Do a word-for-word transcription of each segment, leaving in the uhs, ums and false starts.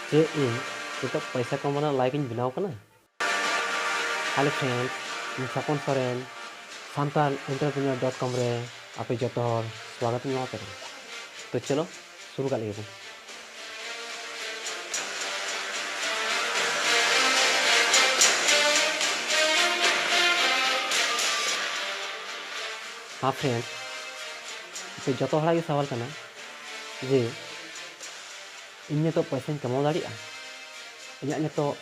ᱪᱮᱫ ᱤᱧ ᱱᱤᱛᱚᱜ ᱯᱚᱭᱥᱟ ᱠᱟᱢᱟᱣ ᱨᱮᱱᱟᱜ ᱞᱟᱭᱤᱠ ᱤᱧ ᱵᱮᱱᱟᱣ ᱠᱟᱱᱟ? Hello friends, ᱤᱧ ᱥᱟᱯᱚᱱ ᱥᱚᱨᱮᱱ, ᱥᱟᱱᱛᱟᱲ ᱮᱱᱴᱟᱨᱯᱨᱮᱱᱤᱭᱟᱨ ᱰᱚᱴ ᱠᱚᱢ ᱨᱮ ᱟᱯᱮ ᱡᱚᱛᱚ ᱦᱚᱲ ᱥᱣᱟᱜᱚᱛ ᱤᱧ ᱮᱢᱟ ᱯᱮ ᱠᱟᱱᱟ᱾ ᱛᱚ ᱪᱚᱞᱚ ᱥᱩᱨᱩ ᱠᱟᱜ ᱞᱮᱜᱮ ᱵᱚᱱ᱾ ᱦᱮᱸ friends, ᱟᱯᱮ ᱡᱚᱛᱚ ᱦᱚᱲᱟᱜ ᱜᱮ ᱥᱟᱣᱟᱞ ᱠᱟᱱᱟ ᱡᱮ ᱤᱧ ᱱᱤᱛᱚᱜ ᱯᱚᱭᱥᱟᱧ ᱠᱟᱢᱟᱣ ᱫᱟᱲᱮᱭᱟᱜᱼᱟ? ᱤᱧᱟᱹᱜ ᱱᱤᱛᱚᱜ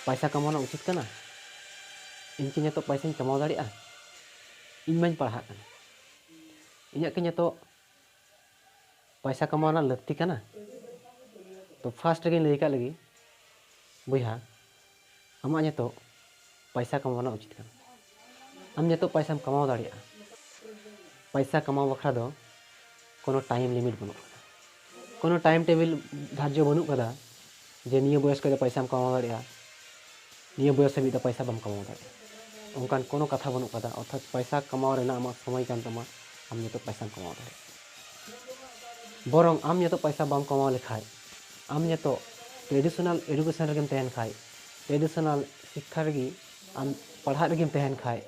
ᱯᱚᱭᱥᱟ ᱠᱟᱢᱟᱣ ᱨᱮᱱᱟᱜ ᱩᱪᱤᱛ ᱠᱟᱱᱟ? ᱤᱧ ᱠᱤ ᱱᱤᱛᱚᱜ ᱯᱚᱭᱥᱟᱧ ᱠᱟᱢᱟᱣ ᱫᱟᱲᱮᱭᱟᱜᱼᱟ? ᱤᱧ ᱢᱟᱧ ᱯᱟᱲᱦᱟᱜ ᱠᱟᱱᱟ, ᱤᱧᱟᱹᱜ ᱠᱤ ᱱᱤᱛᱚᱜ ᱯᱚᱭᱥᱟ ᱠᱟᱢᱟᱣ ᱨᱮᱱᱟᱜ ᱞᱟᱹᱠᱛᱤ ᱠᱟᱱᱟ? ᱛᱚ first ᱨᱮᱜᱮᱧ ᱞᱟᱹᱭ ᱠᱟᱜ ᱞᱮᱜᱮ, ᱵᱚᱭᱦᱟ, ᱟᱢᱟᱜ ᱱᱤᱛᱚᱜ ᱯᱚᱭᱥᱟ ᱠᱟᱢᱟᱣ ᱨᱮᱱᱟᱜ ᱩᱪᱤᱛ ᱠᱟᱱᱟ᱾ ᱟᱢ ᱱᱤᱛᱚᱜ ᱯᱚᱭᱥᱟᱢ ᱠᱟᱢᱟᱣ ᱫᱟᱲᱮᱭᱟᱜᱼᱟ᱾ ᱯᱚᱭᱥᱟ ᱠᱟᱢᱟᱣ ᱵᱟᱠᱷᱨᱟ ᱫᱚ ᱠᱳᱱᱳ time limit ᱵᱟᱹᱱᱩᱜ ᱠᱟᱫᱟ, ᱠᱳᱱᱳ time table ᱫᱷᱟᱨᱡᱚ ᱵᱟᱹᱱᱩᱜ ᱠᱟᱫᱟ ᱡᱮ ᱱᱤᱭᱟᱹ ᱵᱚᱭᱚᱥ ᱠᱷᱚᱱ ᱫᱚ ᱯᱚᱭᱥᱟᱢ ᱠᱟᱢᱟᱣ ᱫᱟᱲᱮᱭᱟᱜᱼᱟ, ᱱᱤᱭᱟᱹ ᱵᱚᱭᱚᱥ ᱦᱟᱹᱵᱤᱡ ᱫᱚ ᱯᱚᱭᱥᱟ ᱵᱟᱢ ᱠᱟᱢᱟᱣ ᱫᱟᱲᱮᱭᱟᱜᱼᱟ᱾ ᱚᱱᱠᱟᱱ ᱠᱳᱱᱳ ᱠᱟᱛᱷᱟ ᱵᱟᱹᱱᱩᱜ ᱠᱟᱫᱟ᱾ ᱚᱨᱛᱷᱟᱛ ᱯᱚᱭᱥᱟ ᱠᱟᱢᱟᱣ ᱨᱮᱱᱟᱜ ᱟᱢᱟᱜ ᱥᱚᱢᱚᱭ ᱠᱟᱱ ᱛᱟᱢᱟ, ᱟᱢ ᱱᱤᱛᱚᱜ ᱯᱚᱭᱥᱟᱢ ᱠᱟᱢᱟᱣ ᱫᱟᱲᱮᱭᱟᱜᱼᱟ᱾ ᱵᱚᱨᱚᱝ ᱟᱢ ᱱᱤᱛᱚᱜ ᱯᱚᱭᱥᱟ ᱵᱟᱢ ᱠᱟᱢᱟᱣ ᱞᱮᱠᱷᱟᱡ, ᱟᱢ ᱱᱤᱛᱚᱜ traditional education ᱨᱮᱜᱮᱢ ᱛᱟᱦᱮᱱ ᱠᱷᱟᱡ, traditional ᱥᱤᱠᱠᱷᱟ ᱨᱮᱜᱮ ᱟᱢ ᱯᱟᱲᱦᱟᱜ ᱨᱮᱜᱮᱢ ᱛᱟᱦᱮᱱ ᱠᱷᱟᱡ,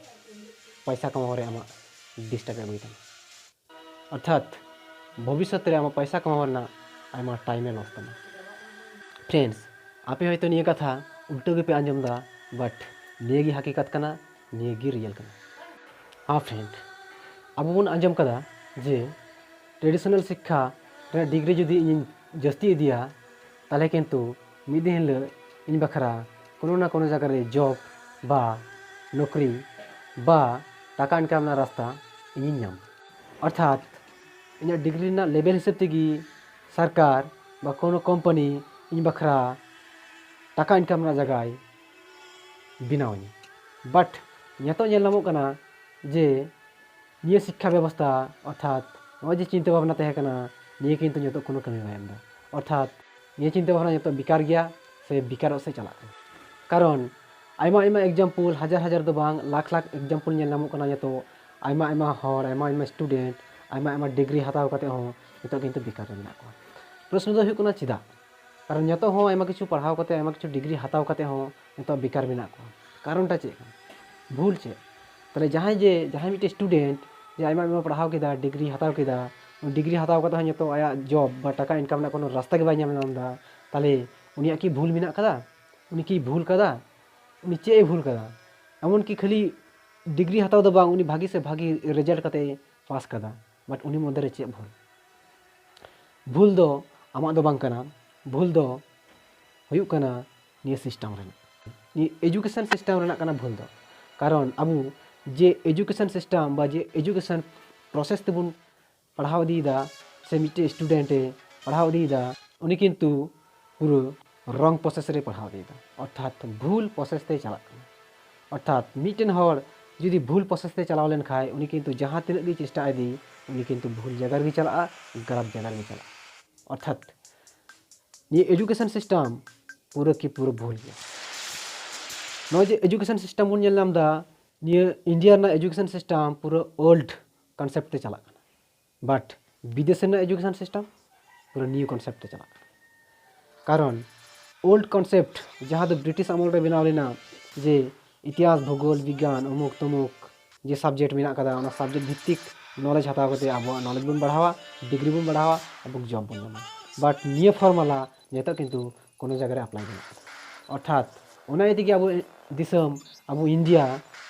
ᱯᱚᱭᱥᱟ ᱠᱟᱢᱟᱣ ᱨᱮ ᱟᱢᱟᱜ disturb ᱮ ᱟᱹᱜᱩᱭ ᱛᱟᱢᱟ᱾ ᱚᱨᱛᱷᱟᱛ ᱵᱷᱚᱵᱤᱥᱥᱚᱛ ᱨᱮ ᱟᱢᱟᱜ ᱯᱚᱭᱥᱟ ᱠᱟᱢᱟᱣ ᱨᱮᱱᱟᱜ ᱟᱭᱢᱟ time ᱮ loss ᱛᱟᱢᱟ᱾ Friends, ᱟᱯᱮ ᱦᱚᱭᱛᱳ ᱱᱤᱭᱟᱹ ᱠᱟᱛᱷᱟ ᱩᱞᱴᱟᱹ ᱜᱮᱯᱮ ᱟᱸᱡᱚᱢ ᱫᱟ, but ᱱᱤᱭᱟᱹ ᱜᱮ ᱦᱟᱹᱠᱤᱠᱟᱛ ᱠᱟᱱᱟ, ᱱᱤᱭᱟᱹ ᱜᱮ real ᱠᱟᱱᱟ᱾ ᱦᱮᱸ friend, ᱟᱵᱚ ᱵᱚᱱ ᱟᱸᱡᱚᱢ ᱠᱟᱫᱟ ᱡᱮ traditional ᱥᱤᱠᱠᱷᱟ ᱨᱮᱱᱟᱜ degree ᱡᱩᱫᱤ ᱤᱧᱤᱧ ᱡᱟᱹᱥᱛᱤ ᱤᱫᱤᱭᱟ, ᱛᱟᱦᱞᱮ ᱠᱤᱱᱛᱩ ᱢᱤᱫ ᱫᱤᱱ ᱦᱤᱞᱳᱜ ᱤᱧ ᱵᱟᱠᱷᱨᱟ ᱠᱳᱱᱳ ᱱᱟ ᱠᱳᱱᱳ ᱡᱟᱭᱜᱟ ᱨᱮ job ᱵᱟ ᱱᱚᱠᱨᱤ ᱵᱟ ᱴᱟᱠᱟ income ᱨᱮᱱᱟᱜ ᱨᱟᱥᱛᱟ ᱤᱧᱤᱧ ᱧᱟᱢᱟ᱾ ᱚᱨᱛᱷᱟᱛ ᱤᱧᱟᱹᱜ degree ᱨᱮᱱᱟᱜ level ᱦᱤᱥᱟᱹᱵ ᱛᱮᱜᱮ ᱥᱚᱨᱠᱟᱨ ᱵᱟ ᱠᱳᱱᱳ company ᱤᱧ ᱵᱟᱠᱷᱨᱟ ᱴᱟᱠᱟ income ᱨᱮᱱᱟᱜ ᱡᱟᱭᱜᱟᱭ ᱵᱮᱱᱟᱣ ᱟᱹᱧᱟ᱾ But ᱱᱤᱛᱚᱜ ᱧᱮᱞ ᱧᱟᱢᱚᱜ ᱠᱟᱱᱟ ᱡᱮ ᱱᱤᱭᱟᱹ ᱥᱤᱠᱠᱷᱟ ᱵᱮᱵᱚᱥᱛᱷᱟ ᱚᱨᱛᱷᱟᱛ ᱱᱚᱜᱼᱚᱭ ᱡᱮ ᱪᱤᱱᱛᱟᱹ ᱵᱷᱟᱵᱽᱱᱟ ᱛᱟᱦᱮᱸ ᱠᱟᱱᱟ, ᱱᱤᱭᱟᱹ ᱠᱤᱱᱛᱩ ᱱᱤᱛᱚᱜ ᱠᱳᱱᱳ ᱠᱟᱹᱢᱤ ᱵᱟᱭ ᱮᱢ ᱮᱫᱟ᱾ ᱚᱨᱛᱷᱟᱛ ᱱᱤᱭᱟᱹ ᱪᱤᱱᱛᱟᱹ ᱵᱷᱟᱵᱽᱱᱟ ᱱᱤᱛᱚᱜ ᱵᱮᱠᱟᱨ ᱜᱮᱭᱟ ᱥᱮ ᱵᱮᱠᱟᱨᱚᱜ ᱥᱮᱫ ᱪᱟᱞᱟᱜ ᱠᱟᱱᱟ᱾ ᱠᱟᱨᱚᱱ ᱟᱭᱢᱟ ᱟᱭᱢᱟ example, ᱦᱟᱡᱟᱨ ᱦᱟᱡᱟᱨ ᱫᱚ ᱵᱟᱝ, ᱞᱟᱠᱷ ᱞᱟᱠᱷ example ᱧᱮᱞ ᱧᱟᱢᱚᱜ ᱠᱟᱱᱟ ᱱᱤᱛᱚᱜ᱾ ᱟᱭᱢᱟ ᱟᱭᱢᱟ ᱦᱚᱲ, ᱟᱭᱢᱟ ᱟᱭᱢᱟ student, ᱟᱭᱢᱟ ᱟᱭᱢᱟ degree ᱦᱟᱛᱟᱣ ᱠᱟᱛᱮ ᱦᱚᱸ ᱱᱤᱛᱚᱜ ᱠᱤᱱᱛᱩ ᱵᱮᱠᱟᱨ ᱨᱮ ᱢᱮᱱᱟᱜ ᱠᱚᱣᱟ᱾ ᱯᱨᱚᱥᱱᱚ ᱫᱚ ᱦᱩᱭᱩᱜ ᱠᱟᱱᱟ ᱪᱮᱫᱟᱜ? ᱠᱟᱨᱚᱱ ᱱᱤᱛᱚᱜ ᱦᱚᱸ ᱟᱭᱢᱟ ᱠᱤᱪᱷᱩ ᱯᱟᱲᱦᱟᱣ ᱠᱟᱛᱮ, ᱟᱭᱢᱟ ᱠᱤᱪᱷᱩ ᱰᱤᱜᱽᱨᱤ ᱦᱟᱛᱟᱣ ᱠᱟᱛᱮ ᱦᱚᱸ ᱱᱤᱛᱚᱜ ᱵᱮᱠᱟᱨ ᱢᱮᱱᱟᱜ ᱠᱚᱣᱟ᱾ ᱠᱟᱨᱚᱱᱴᱟ ᱪᱮᱫ ᱠᱟᱱᱟ? ᱵᱷᱩᱞ ᱪᱮᱫ? ᱛᱟᱦᱚᱞᱮ ᱡᱟᱦᱟᱸᱭ ᱡᱮ, ᱡᱟᱦᱟᱸᱭ ᱢᱤᱫᱴᱮᱡ ᱥᱴᱩᱰᱮᱱᱴ ᱡᱮ ᱟᱭᱢᱟ, ᱟᱭᱢᱟ ᱯᱟᱲᱦᱟᱣ ᱠᱮᱫᱟ, ᱰᱤᱜᱽᱨᱤ ᱦᱟᱛᱟᱣ ᱠᱮᱫᱟ, ᱰᱤᱜᱽᱨᱤ ᱦᱟᱛᱟᱣ ᱠᱟᱛᱮ ᱦᱚᱸ ᱱᱤᱛᱚᱜ ᱟᱭᱟᱜ ᱡᱚᱵ ᱵᱟ ᱴᱟᱠᱟ ᱤᱱᱠᱟᱢ ᱨᱮᱱᱟᱜ ᱠᱳᱱᱳ ᱨᱟᱥᱛᱟ ᱜᱮ ᱵᱟᱭ ᱧᱟᱢ ᱧᱟᱢ ᱮᱫᱟ, ᱛᱟᱦᱚᱞᱮ ᱩᱱᱤᱭᱟᱜ ᱠᱤ ᱵᱷᱩᱞ ᱢᱮᱱᱟᱜ ᱠᱟᱫᱟ? ᱩᱱᱤ ᱠᱤ ᱵᱷᱩᱞ ᱠᱟᱫᱟ? ᱩᱱᱤ ᱪᱮᱫ ᱮ ᱵᱷᱩᱞ ᱠᱟᱫᱟ? ᱮᱢᱚᱱ ᱠᱤ ᱠᱷᱟᱹᱞᱤ ᱰᱤᱜᱽᱨᱤ ᱦᱟᱛᱟᱣ ᱫᱚ ᱵᱟᱝ, ᱩᱱᱤ ᱵᱷᱟᱜᱤ ᱥᱮ ᱵᱷᱟᱜᱤ ᱨᱮᱡᱟᱞᱴ ᱠᱟᱛᱮ ᱮ ᱯᱟᱥ ᱠᱟᱫᱟ, ᱵᱟᱴ ᱩᱱᱤ ᱢᱚᱫᱽᱫᱷᱮ ᱨᱮ ᱪᱮᱫ ᱵᱷᱩᱞ? ᱵᱷᱩᱞ ᱫᱚ ᱟᱢᱟᱜ ᱫᱚ ᱵᱟᱝ ᱠᱟᱱᱟ, ᱵᱷᱩᱞ ᱫᱚ ᱦᱩᱭᱩᱜ ᱠᱟᱱᱟ ᱱᱤᱭᱟᱹ ᱥᱤᱥᱴᱮᱢ ᱨᱮᱱᱟᱜ, ᱱᱤᱭᱟᱹ ᱮᱡᱩᱠᱮᱥᱚᱱ ᱥᱤᱥᱴᱮᱢ ᱨᱮᱱᱟᱜ ᱠᱟᱱᱟ ᱵᱷᱩᱞ ᱫᱚ᱾ ᱠᱟᱨᱚᱱ ᱟᱵᱚ ᱡᱮ ᱮᱡᱩᱠᱮᱥᱚᱱ ᱥᱤᱥᱴᱮᱢ ᱵᱟ ᱡᱮ ᱮᱡᱩᱠᱮᱥᱚᱱ ᱯᱨᱚᱥᱮᱥ ᱛᱮᱵᱚᱱ ᱯᱟᱲᱦᱟᱣ ᱤᱫᱤᱭᱮᱫᱟ, ᱥᱮ ᱢᱤᱫᱴᱮᱡ ᱥᱴᱩᱰᱮᱱᱴ ᱮ ᱯᱟᱲᱦᱟᱣ ᱤᱫᱤᱭᱮᱫᱟ, ᱩᱱᱤ ᱠᱤᱱᱛᱩ ᱯᱩᱨᱟᱹ ᱨᱚᱝ ᱯᱨᱚᱥᱮᱥ ᱨᱮ ᱯᱟᱲᱦᱟᱣ ᱤᱫᱤᱭᱮᱫᱟ, ᱚᱨᱛᱷᱟᱛ ᱵᱷᱩᱞ ᱯᱨᱚᱥᱮᱥ ᱛᱮ ᱪᱟᱞᱟᱜ ᱠᱟᱱᱟ᱾ ᱚᱨᱛᱷᱟᱛ ᱢᱤᱫᱴᱮᱱ ᱦᱚᱲ ᱡᱩᱫᱤ ᱵᱷᱩᱞ ᱯᱨᱚᱥᱮᱥ ᱛᱮ ᱪᱟᱞᱟᱣ ᱞᱮᱱᱠᱷᱟᱱ, ᱩᱱᱤ ᱠᱤᱱᱛᱩ ᱡᱟᱦᱟᱸ ᱛᱤᱱᱟᱹᱜ ᱜᱮ ᱪᱮᱥᱴᱟ ᱤᱫᱤ, ᱩᱱᱤ ᱠᱤᱱᱛᱩ ᱵᱷᱩᱞ ᱡᱟᱭᱜᱟ ᱨᱮᱜᱮ ᱪᱟᱞᱟᱜᱼᱟ, ᱜᱟᱞᱟᱛ ᱡᱟᱭᱜᱟ ᱨᱮᱜᱮ ᱪᱟᱞᱟᱜᱼᱟ᱾ ᱚᱨᱛᱷᱟᱛ ᱱᱤᱭᱟᱹ ᱮᱡᱩᱠᱮᱥᱚᱱ ᱥᱤᱥᱴᱮᱢ ᱯᱩᱨᱟᱹ ᱠᱤ ᱯᱩᱨᱟᱹ ᱵᱷᱩᱞ ᱜᱮᱭᱟ᱾ ᱱᱚᱜᱼᱚᱭ ᱡᱮ ᱮᱡᱩᱠᱮᱥᱚᱱ ᱥᱤᱥᱴᱮᱢ ᱵᱚᱱ ᱧᱮᱞ ᱧᱟᱢ ᱮᱫᱟ, ᱱᱤᱭᱟᱹ ᱤᱱᱰᱤᱭᱟ ᱨᱮᱱᱟᱜ ᱮᱡᱩᱠᱮᱥᱚᱱ ᱥᱤᱥᱴᱮᱢ ᱯᱩᱨᱟᱹ ᱳᱞᱰ ᱠᱚᱱᱥᱮᱯᱴ ᱛᱮ ᱪᱟᱞᱟᱜ ᱠᱟᱱᱟ, ᱵᱟᱴ ᱵᱤᱫᱮᱥ ᱨᱮᱱᱟᱜ ᱮᱡᱩᱠᱮᱥᱚᱱ ᱥᱤᱥᱴᱮᱢ ᱯᱩᱨᱟᱹ ᱱᱤᱭᱩ ᱠᱚᱱᱥᱮᱯᱴ ᱛᱮ ᱪᱟᱞᱟᱜ ᱠᱟᱱᱟ᱾ ᱠᱟᱨᱚᱱ ᱳᱞᱰ ᱠᱚᱱᱥᱮᱯᱴ, ᱡᱟᱦᱟᱸ ᱫᱚ ᱵᱨᱤᱴᱤᱥ ᱟᱢᱚᱞ ᱨᱮ ᱵᱮᱱᱟᱣ ᱞᱮᱱᱟ, ᱡᱮ ᱤᱛᱤᱦᱟᱥ, ᱵᱷᱩᱜᱳᱞ, ᱵᱤᱜᱽᱜᱟᱱ, ᱚᱢᱩᱠ ᱛᱚᱢᱩᱠ ᱡᱮ ᱥᱟᱵᱡᱮᱠᱴ ᱢᱮᱱᱟᱜ ᱠᱟᱫᱟ, ᱚᱱᱟ ᱥᱟᱵᱡᱮᱠᱴ ᱵᱷᱤᱛᱛᱤᱠ ᱱᱚᱞᱮᱡᱽ ᱦᱟᱛᱟᱣ ᱠᱟᱛᱮ ᱟᱵᱚᱣᱟᱜ ᱱᱚᱞᱮᱡᱽ ᱵᱚᱱ ᱵᱟᱲᱦᱟᱣᱟ, ᱰᱤᱜᱽᱨᱤ ᱵᱚᱱ ᱵᱟᱲᱦᱟᱣᱟ, ᱮᱵᱚᱝ ᱡᱚᱵ ᱵᱚᱱ ᱧᱟᱢᱟ᱾ ᱵᱟᱴ ᱱᱤᱭᱟᱹ ᱯᱷᱚᱨᱢᱩᱞᱟ ᱱᱤᱛᱚᱜ ᱠᱤᱱᱛᱩ ᱠᱳᱱᱳ ᱡᱟᱭᱜᱟ ᱨᱮ ᱟᱯᱞᱟᱭ ᱵᱟᱹᱱᱩᱜ ᱠᱟᱫᱟ᱾ ᱚᱨᱛᱷᱟᱛ ᱚᱱᱟ ᱤᱭᱟᱹ ᱛᱮᱜᱮ ᱟᱵᱚ ᱫᱤᱥᱚᱢ, ᱟᱵᱚ ᱤᱱᱰᱤᱭᱟ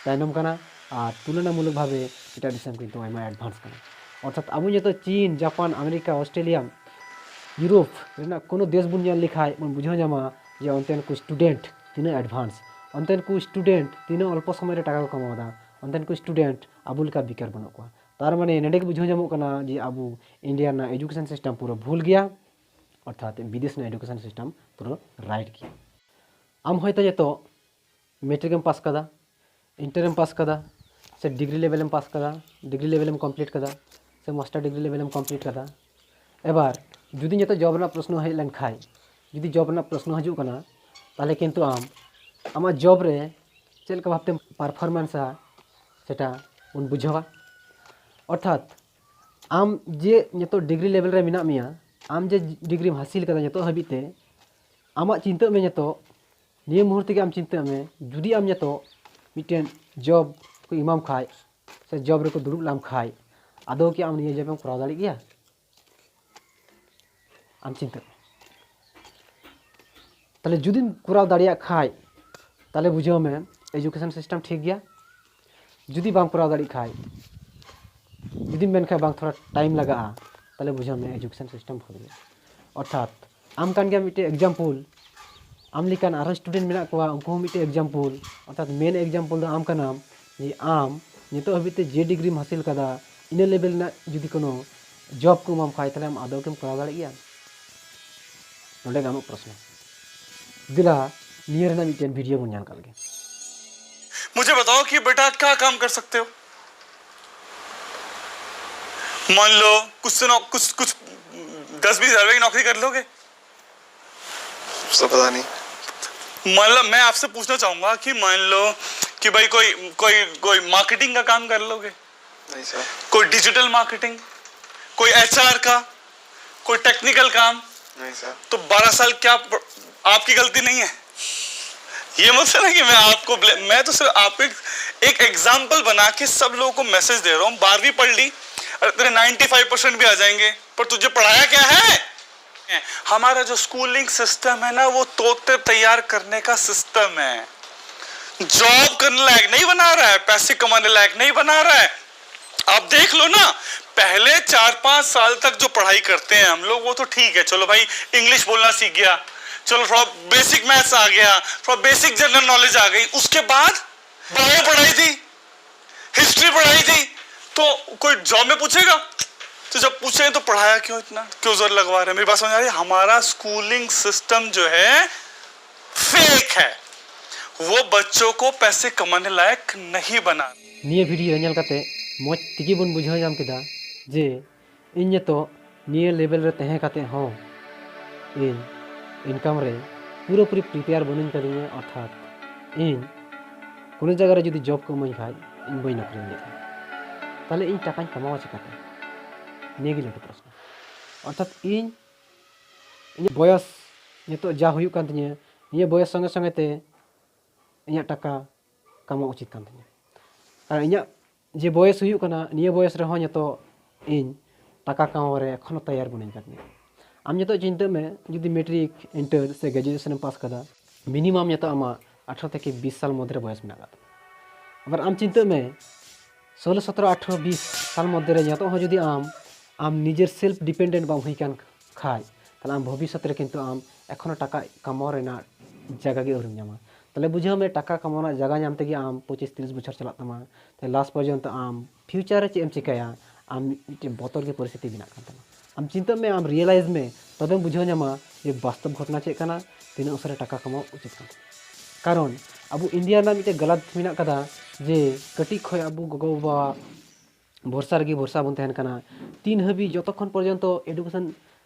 ᱛᱟᱭᱱᱚᱢ ᱠᱟᱱᱟ ᱟᱨ ᱛᱩᱞᱚᱱᱟᱢᱩᱞᱚᱠ ᱵᱷᱟᱵᱮ ᱮᱴᱟᱜ ᱫᱤᱥᱚᱢ ᱠᱤᱱᱛᱩ ᱟᱭᱢᱟ ᱮᱰᱵᱷᱟᱱᱥ ᱠᱟᱱᱟ᱾ ᱚᱨᱛᱷᱟᱛ ᱟᱵᱚ ᱱᱤᱛᱚᱜ ᱪᱤᱱ, ᱡᱟᱯᱟᱱ, ᱟᱢᱮᱨᱤᱠᱟ, ᱚᱥᱴᱨᱮᱞᱤᱭᱟ, ᱤᱭᱩᱨᱳᱯ ᱨᱮᱱᱟᱜ ᱠᱳᱱᱳ ᱫᱮᱥ ᱵᱚᱱ ᱧᱮᱞ ᱞᱮᱠᱷᱟᱡ ᱵᱚᱱ ᱵᱩᱡᱷᱟᱹᱣ ᱧᱟᱢᱟ ᱡᱮ ᱚᱱᱛᱮᱱ ᱠᱚ ᱥᱴᱩᱰᱮᱱᱴ ᱛᱤᱱᱟᱹᱜ ᱮᱰᱵᱷᱟᱱᱥ, ᱚᱱᱛᱮᱱ ᱠᱚ ᱥᱴᱩᱰᱮᱱᱴ ᱛᱤᱱᱟᱹᱜ ᱚᱞᱯᱚ ᱥᱚᱢᱚᱭ ᱨᱮ ᱴᱟᱠᱟ ᱠᱚ ᱠᱟᱢᱟᱣ ᱮᱫᱟ, ᱚᱱᱛᱮᱱ ᱠᱚ ᱥᱴᱩᱰᱮᱱᱴ ᱟᱵᱚ ᱞᱮᱠᱟ ᱵᱮᱠᱟᱨ ᱵᱟᱹᱱᱩᱜ ᱠᱚᱣᱟ᱾ ᱛᱟᱨ ᱢᱟᱱᱮ ᱱᱚᱸᱰᱮ ᱜᱮ ᱵᱩᱡᱷᱟᱹᱣ ᱧᱟᱢᱚᱜ ᱠᱟᱱᱟ ᱡᱮ ᱟᱵᱚ ᱤᱱᱰᱤᱭᱟ ᱨᱮᱱᱟᱜ ᱮᱡᱩᱠᱮᱥᱚᱱ ᱥᱤᱥᱴᱮᱢ ᱯᱩᱨᱟᱹ ᱵᱷᱩᱞ ᱜᱮᱭᱟ, ᱚᱨᱛᱷᱟᱛ ᱵᱤᱫᱮᱥ ᱨᱮᱱᱟᱜ ᱮᱡᱩᱠᱮᱥᱚᱱ ᱥᱤᱥᱴᱮᱢ ᱯᱩᱨᱟᱹ ᱨᱟᱭᱤᱴ ᱜᱮᱭᱟ᱾ ᱟᱢ ᱦᱚᱭᱛᱳ ᱱᱤᱛᱚᱜ ᱢᱮᱴᱨᱤᱠ ᱮᱢ ᱯᱟᱥ ᱠᱟᱫᱟ, ᱤᱱᱴᱟᱨ ᱮᱢ ᱯᱟᱥ ᱠᱟᱫᱟ, ᱥᱮ ᱰᱤᱜᱽᱨᱤ ᱞᱮᱵᱮᱞ ᱮᱢ ᱯᱟᱥ ᱠᱟᱫᱟ, ᱰᱤᱜᱽᱨᱤ ᱞᱮᱵᱮᱞ ᱮᱢ ᱠᱚᱢᱯᱞᱤᱴ ᱠᱟᱫᱟ, ᱥᱮ ᱢᱟᱥᱴᱟᱨ ᱰᱤᱜᱽᱨᱤ ᱞᱮᱵᱮᱞ ᱮᱢ ᱠᱚᱢᱯᱞᱤᱴ ᱠᱟᱫᱟ᱾ ᱮᱵᱟᱨ ᱡᱩᱫᱤ ᱱᱤᱛᱚᱜ ᱡᱚᱵ ᱨᱮᱱᱟᱜ ᱯᱨᱚᱥᱱᱚ ᱦᱮᱡ ᱞᱮᱱᱠᱷᱟᱡ, ᱡᱩᱫᱤ ᱡᱚᱵ ᱨᱮᱱᱟᱜ ᱯᱨᱚᱥᱱᱚ ᱦᱤᱡᱩᱜ ᱠᱟᱱᱟ, ᱛᱟᱦᱚᱞᱮ ᱠᱤᱱᱛᱩ ᱟᱢ ᱟᱢᱟᱜ ᱡᱚᱵ ᱨᱮ ᱪᱮᱫ ᱞᱮᱠᱟ ᱵᱷᱟᱵᱛᱮᱢ ᱯᱟᱨᱯᱷᱚᱨᱢᱮᱱᱥᱟ, ᱥᱮᱴᱟ ᱵᱚᱱ ᱵᱩᱡᱷᱟᱹᱣᱟ᱾ ᱚᱨᱛᱷᱟᱛ ᱟᱢ ᱡᱮ ᱱᱤᱛᱚᱜ ᱰᱤᱜᱽᱨᱤ ᱞᱮᱵᱮᱞ ᱨᱮ ᱢᱮᱱᱟᱜ ᱢᱮᱭᱟ, ᱟᱢ ᱡᱮ ᱰᱤᱜᱽᱨᱤᱢ ᱦᱟᱹᱥᱤᱞ ᱠᱟᱫᱟ ᱱᱤᱛᱚᱜ ᱦᱟᱹᱵᱤᱡ ᱛᱮ, ᱟᱢᱟᱜ ᱪᱤᱱᱛᱟᱹᱜ ᱢᱮ ᱱᱤᱛᱚᱜ, ᱱᱤᱭᱟᱹ ᱢᱩᱦᱩᱨᱛᱮ ᱜᱮ ᱟᱢ ᱪᱤᱱᱛᱟᱹᱜ ᱢᱮ, ᱡᱩᱫᱤ ᱟᱢ ᱱᱤᱛᱚᱜ ᱢᱤᱫᱴᱮᱱ ᱡᱚᱵ ᱠᱚ ᱮᱢᱟᱢ ᱠᱷᱟᱡ, ᱥᱮ ᱡᱚᱵ ᱨᱮᱠᱚ ᱫᱩᱲᱩᱵ ᱞᱟᱢ ᱠᱷᱟᱡ, ᱟᱫᱚ ᱠᱤ ᱟᱢ ᱱᱤᱭᱟᱹ ᱡᱚᱵ ᱮᱢ ᱠᱚᱨᱟᱣ ᱫᱟᱲᱮᱭᱟᱜ ᱜᱮᱭᱟ? ᱟᱢ ᱪᱤᱱᱛᱟᱹᱜ ᱢᱮ᱾ ᱛᱟᱦᱞᱮ ᱡᱩᱫᱤᱢ ᱠᱚᱨᱟᱣ ᱫᱟᱲᱮᱭᱟᱜ ᱠᱷᱟᱡ, ᱛᱟᱦᱞᱮ ᱵᱩᱡᱷᱟᱹᱣ ᱢᱮ ᱮᱡᱩᱠᱮᱥᱚᱱ ᱥᱤᱥᱴᱮᱢ ᱴᱷᱤᱠ ᱜᱮᱭᱟ᱾ ᱡᱩᱫᱤ ᱵᱟᱢ ᱠᱚᱨᱟᱣ ᱫᱟᱲᱮᱭᱟᱜ ᱠᱷᱟᱡ, ᱡᱩᱫᱤᱢ ᱢᱮᱱ ᱠᱷᱟᱡ ᱵᱟᱝ, ᱛᱷᱚᱲᱟ ᱴᱟᱭᱤᱢ ᱞᱟᱜᱟᱜᱼᱟ, ᱛᱟᱦᱞᱮ ᱵᱩᱡᱷᱟᱹᱣ ᱢᱮ ᱮᱡᱩᱠᱮᱥᱚᱱ ᱥᱤᱥᱴᱮᱢ ᱵᱷᱩᱞ ᱜᱮᱭᱟ᱾ ᱚᱨᱛᱷᱟᱛ ᱟᱢ ᱠᱟᱱ ᱜᱮᱭᱟᱢ ᱢᱤᱫᱴᱮᱡ ᱮᱠᱡᱟᱢᱯᱩᱞ, ᱟᱢ ᱞᱮᱠᱟᱱ ᱟᱨᱦᱚᱸ ᱥᱴᱩᱰᱮᱱᱴ ᱢᱮᱱᱟᱜ ᱠᱚᱣᱟ, ᱩᱱᱠᱩ ᱦᱚᱸ ᱢᱤᱫᱴᱮᱡ ᱮᱠᱡᱟᱢᱯᱩᱞ᱾ ᱚᱨᱛᱷᱟᱛ ᱢᱮᱱ ᱮᱠᱡᱟᱢᱯᱩᱞ ᱫᱚ ᱟᱢ ᱠᱟᱱᱟᱢ, ᱡᱮ ᱟᱢ ᱱᱤᱛᱚᱜ ᱦᱟᱹᱵᱤᱡ ᱛᱮ ᱡᱮ ᱰᱤᱜᱽᱨᱤᱢ ᱦᱟᱹᱥᱤᱞ ᱠᱟᱫᱟ, ᱤᱱᱟᱹ ᱞᱮᱵᱮᱞ ᱨᱮᱱᱟᱜ ᱡᱩᱫᱤ ᱠᱳᱱᱳ ᱡᱚᱵ ᱠᱚ ᱮᱢᱟᱢ ᱠᱷᱟᱡ, ᱛᱟᱦᱞᱮ ᱟᱢ ᱟᱫᱚ ᱠᱤᱢ ᱠᱚᱨᱟᱣ ᱫᱟᱲᱮᱭᱟᱜ ᱜᱮᱭᱟ? ᱱᱚᱰᱮ ᱜᱮ ᱟᱢᱟᱜ ᱯᱨᱚᱥᱱᱚ᱾ ᱫᱮᱞᱟ, ᱱᱤᱭᱟᱹ ᱨᱮᱱᱟᱜ ᱢᱤᱫᱴᱮᱱ ᱵᱷᱤᱰᱤᱭᱳ ᱵᱚᱱ ᱧᱮᱞ ᱠᱟᱜ ᱞᱮᱜᱮ᱾ मुझे बताओ कि बेटा क्या काम कर सकते हो। मान लो कुछ से नौ, कुछ कुछ दस बीस हजार रुपए की नौकरी कर लोगे? तो पता नहीं। मतलब मैं आपसे पूछना चाहूंगा कि मान लो कि भाई कोई कोई कोई मार्केटिंग का काम कर लोगे? नहीं सर। कोई डिजिटल मार्केटिंग, कोई एचआर का, कोई टेक्निकल काम? नहीं सर। तो बारह साल क्या प- आपकी गलती नहीं है? ये मत है ना कि मैं आपको ब्ले- मैं तो सिर्फ आपको एक, एक एग्जाम्पल बना के सब लोगों को मैसेज दे रहा हूँ। बारहवीं पढ़ ली, अरे तेरे नाइन्टी फाइव परसेंट भी आ जाएंगे, पर तुझे पढ़ाया क्या है? हमारा जो स्कूलिंग सिस्टम है ना, वो तोते तैयार करने का सिस्टम है। जॉब करने लायक नहीं बना रहा है, पैसे कमाने लायक नहीं बना रहा है। आप देख लो ना, पहले चार पांच साल तक जो पढ़ाई करते हैं हम लोग, वो तो ठीक है, चलो भाई इंग्लिश बोलना सीख गया, चलो थोड़ा बेसिक मैथ्स आ गया, थोड़ा बेसिक जनरल नॉलेज आ गई। उसके बाद बायो पढ़ाई थी, हिस्ट्री पढ़ाई थी, तो कोई जॉब में पूछेगा? तो जब पूछेंगे तो पढ़ाया क्यों इतना, क्यों जोर लगवा रहे हैं? मेरी बात समझ आ रही है? हमारा स्कूलिंग सिस्टम जो है फेक है, वो बच्चों को पैसे कमाने लायक नहीं बना। ᱱᱤᱭᱟᱹ ᱵᱷᱤᱰᱤᱭᱳ ᱧᱮᱞ ᱠᱟᱛᱮ ᱢᱚᱡᱽ ᱛᱮᱜᱮ ᱵᱚᱱ ᱵᱩᱡᱷᱟᱹᱣ ᱧᱟᱢ ᱠᱮᱫᱟ ᱡᱮ ᱤᱧ ᱱᱤᱛᱚᱜ ᱱᱤᱭᱟᱹ ᱞᱮᱵᱮᱞ ᱨᱮ ᱛᱟᱦᱮᱸ ᱠᱟᱛᱮ ᱦᱚᱸ ᱤᱧ ᱤᱱᱠᱟᱢ ᱨᱮ ᱯᱩᱨᱟᱹᱯᱩᱨᱤ ᱯᱨᱤᱯᱮᱭᱟᱨ ᱵᱟᱹᱱᱩᱧ ᱠᱟᱫᱤᱧᱟ᱾ ᱚᱨᱛᱷᱟᱛ ᱤᱧ ᱠᱳᱱᱳ ᱡᱟᱭᱜᱟ ᱨᱮ ᱡᱩᱫᱤ ᱡᱚᱵ ᱠᱚ ᱤᱢᱟᱹᱧ ᱠᱷᱟᱡ ᱤᱧ ᱵᱟᱹᱧ ᱱᱚᱠᱨᱤ ᱫᱟᱲᱮᱭᱟᱜᱼᱟ, ᱛᱟᱦᱞᱮ ᱤᱧ ᱴᱟᱠᱟᱧ ᱠᱟᱢᱟᱣᱟ ᱪᱤᱠᱟᱹᱛᱮ? ᱱᱤᱭᱟᱹ ᱜᱮ ᱞᱟᱹᱴᱩ ᱯᱨᱚᱥᱱᱚ᱾ ᱚᱨᱛᱷᱟᱛ ᱤᱧ ᱤᱧᱟᱹᱜ ᱵᱚᱭᱚᱥ ᱱᱤᱛᱚᱜ ᱡᱟ ᱦᱩᱭᱩᱜ ᱠᱟᱱ ᱛᱤᱧᱟᱹ, ᱱᱤᱭᱟᱹ ᱵᱚᱭᱚᱥ ᱥᱚᱸᱜᱮ ᱥᱚᱸᱜᱮ ᱛᱮ ᱤᱧᱟᱹᱜ ᱴᱟᱠᱟ ᱠᱟᱢᱟᱣ ᱩᱪᱤᱛ ᱠᱟᱱ ᱛᱤᱧᱟᱹ᱾ ᱟᱨ ᱤᱧᱟᱹᱜ ᱡᱮ ᱵᱚᱭᱮᱥ ᱦᱩᱭᱩᱜ ᱠᱟᱱᱟ, ᱱᱤᱭᱟᱹ ᱵᱚᱭᱮᱥ ᱨᱮᱦᱚᱸ ᱱᱤᱛᱚᱜ ᱤᱧ ᱴᱟᱠᱟ ᱠᱟᱢᱟᱣ ᱨᱮ ᱮᱠᱷᱚᱱᱳ ᱛᱮᱭᱟᱨ ᱵᱟᱹᱱᱩᱧ ᱠᱟᱫᱤᱧᱟ᱾ ᱟᱢ ᱱᱤᱛᱚᱜ ᱪᱤᱱᱛᱟᱹᱜ ᱢᱮ, ᱡᱩᱫᱤ ᱢᱮᱴᱨᱤᱠ, ᱤᱱᱴᱟᱨ ᱥᱮ ᱜᱨᱮᱡᱩᱭᱮᱥᱚᱱ ᱮᱢ ᱯᱟᱥ ᱠᱟᱫᱟ, ᱢᱤᱱᱤᱢᱟᱢ ᱱᱤᱛᱚᱜ ᱟᱢᱟᱜ ᱟᱴᱷᱨᱚ ᱛᱷᱮᱠᱮ ᱵᱤᱥ ᱥᱟᱞ ᱢᱚᱫᱽᱫᱷᱮ ᱨᱮ ᱵᱚᱭᱮᱥ ᱢᱮᱱᱟᱜ ᱟᱠᱟᱫ ᱛᱟᱢᱟ᱾ ᱟᱵᱟᱨ ᱟᱢ ᱪᱤᱱᱛᱟᱹᱜ ᱢᱮ, ᱥᱳᱞᱳ, ᱥᱚᱛᱨᱚ, ᱟᱴᱷᱨᱚ, ᱵᱤᱥ ᱥᱟᱞ ᱢᱚᱫᱽᱫᱷᱮ ᱨᱮ ᱱᱤᱛᱚᱜ ᱦᱚᱸ ᱡᱩᱫᱤ ᱟᱢ, ᱟᱢ ᱱᱤᱡᱮᱨ ᱥᱮᱞᱯ ᱰᱤᱯᱮᱱᱰᱮᱱᱴ ᱵᱟᱢ ᱦᱩᱭ ᱠᱟᱱ ᱠᱷᱟᱡ, ᱛᱟᱦᱞᱮ ᱟᱢ ᱵᱷᱚᱵᱤᱥᱥᱚᱛ ᱨᱮ ᱠᱤᱱᱛᱩ ᱟᱢ ᱮᱠᱷᱚᱱᱳ ᱴᱟᱠᱟ ᱠᱟᱢᱟᱣ ᱨᱮᱱᱟᱜ ᱡᱟᱭᱜᱟ ᱜᱮ ᱟᱹᱣᱨᱤᱢ ᱧᱟᱢᱟ᱾ ᱛᱟᱦᱞᱮ ᱵᱩᱡᱷᱟᱹᱣ ᱢᱮ, ᱴᱟᱠᱟ ᱠᱟᱢᱟᱣ ᱨᱮᱱᱟᱜ ᱡᱟᱭᱜᱟ ᱧᱟᱢ ᱛᱮᱜᱮ ᱟᱢ ᱯᱚᱸᱪᱤᱥ ᱛᱤᱨᱤᱥ ᱵᱚᱪᱷᱚᱨ ᱪᱟᱞᱟᱜ ᱛᱟᱢᱟ᱾ ᱛᱟᱦᱞᱮ ᱞᱟᱥᱴ ᱯᱚᱨᱡᱚᱱᱛᱚ ᱟᱢ ᱯᱷᱤᱭᱩᱪᱟᱨ ᱨᱮ ᱪᱮᱫ ᱮᱢ ᱪᱤᱠᱟᱹᱭᱟ, ᱟᱢ ᱢᱤᱫᱴᱮᱱ ᱵᱚᱛᱚᱨ ᱜᱮ ᱯᱚᱨᱤᱥᱛᱷᱤᱛᱤ ᱵᱮᱱᱟᱜ ᱠᱟᱱ ᱛᱟᱢᱟ᱾ ᱟᱢ ᱪᱤᱱᱛᱟᱹᱜ ᱢᱮ, ᱟᱢ ᱨᱤᱭᱮᱞᱟᱭᱤᱡᱽ ᱢᱮ, ᱛᱚᱵᱮᱢ ᱵᱩᱡᱷᱟᱹᱣ ᱧᱟᱢᱟ ᱡᱮ ᱵᱟᱥᱛᱚᱵ ᱜᱷᱚᱴᱚᱱᱟ ᱪᱮᱫ ᱠᱟᱱᱟ, ᱛᱤᱱᱟᱹᱜ ᱩᱥᱟᱹᱨᱟ ᱴᱟᱠᱟ ᱠᱟᱢᱟᱣ ᱩᱪᱤᱛ ᱠᱟᱱ ᱛᱟᱢᱟ᱾ ᱠᱟᱨᱚᱱ ᱟᱵᱚ ᱤᱱᱰᱤᱭᱟ ᱨᱮᱱᱟᱜ ᱢᱤᱫᱴᱮᱱ ᱜᱟᱞᱟᱛ ᱢᱮᱱᱟᱜ ᱠᱟᱫᱟ ᱡᱮ ᱠᱟᱹᱴᱤᱡ ᱠᱷᱚᱱ ᱟᱵᱚ ᱜᱚᱜᱚ-ᱵᱟᱵᱟᱣᱟᱜ ᱵᱷᱚᱨᱥᱟ ᱨᱮᱜᱮ ᱵᱷᱚᱨᱥᱟ ᱵᱚᱱ ᱛᱟᱦᱮᱱ ᱠᱟᱱᱟ᱾ ᱛᱤᱱ ᱦᱟᱹᱵᱤᱡ, ᱡᱚᱛᱚᱠᱷᱚᱱ ᱯᱚᱨᱡᱚᱱᱛᱚ ᱮᱰᱩᱠᱮᱥᱚᱱ